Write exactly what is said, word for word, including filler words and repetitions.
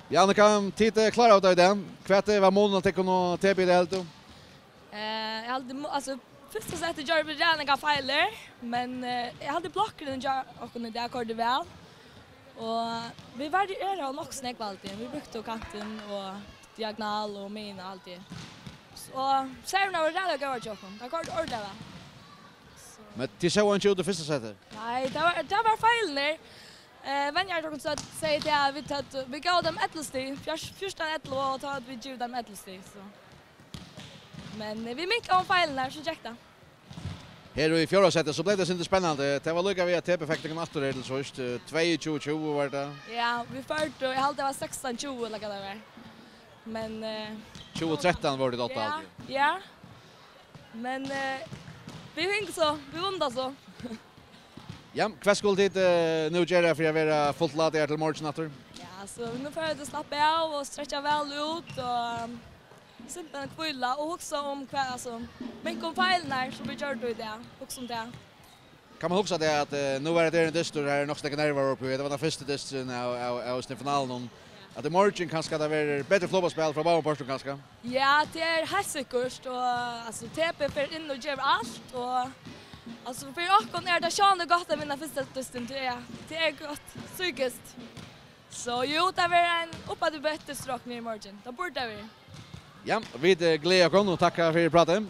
Ja, Annika, tit, eh, kláraðu tað í dag. Hvat, eh, var munin á tykkum og T B í dag, heldur tú? Eh, eg haldi mu-, altso, fyrsta settið gjørdu vit ræðuliga nógvar feilir, men, eh, eg haldi blokkurin hjá okkum í dag koyrdi væl. Og vit varieraðu nokk so nógv altíð. Vit brúktu kantin og diagonal og miðjuna altíð. Og servirnar vóru ræðuliga góðar hjá okkum. Tað koyrdi ordiliga væl. Men tit sóu einki út í fyrsta seti? Nei, tað var, tað var feilirnir. Eh, venjarin hjá okkum sa-, segði tað at vit høvdu, vit góvu teimum ellivu stig, fjør-, fjúrtan ellivu, og tá høvdu vit givið teimum ellivu stig, so. Men, eh, vit minkaðu um feilirnar, so gekk tað. Her í fjórða seti, so bleiv tað sindur spennandi. Tað var líka við, at T B fekk tykkum aftur her til síðst. Eh, tveyogtjúgu tjúgu var tað. Ja, vit førdu, eg haldi, tað var sekstan tjúgu, ella hvat tað var. Men, eh, tjúgu trettan vóru tit á odda, ja, haldi eg. Ja. Men, eh, vit fingu so, vit vunnu tað so. Ja, hvat skulu tit, eh, nú gera fyri at vera fult ladaðar til morgin aftur? Ja, so nú fara vit at slappa av og strekkja væl út og simpelthen hvíla og hugsa um hvat, altso, minka um feilirnar sum vit gjørdu í dag. Hugsa um tað. Kann man hugsa tað at, eh, nú var tað ein dystur, her er nokk so nógvir nervar uppi, tað var tann fyrsti dysturin av, av, av semifinalunum. At í morgin kanska tað verður betri fótbóltsspæl frá báðum pørtum kanska? Ja, tað er heilt sikkurt, og, altso, T B fer inn og ger alt, og, altso, fyri okkum er tað sjálvandi gott at vinna fyrsta dystin, tað er, tað er gott psykiskt. So jú, tað verður ein uppaftur betri strokni í morgin. Tað burdi tað verið. Ja, vit, eh, gleða okkum og takka fyri pratið.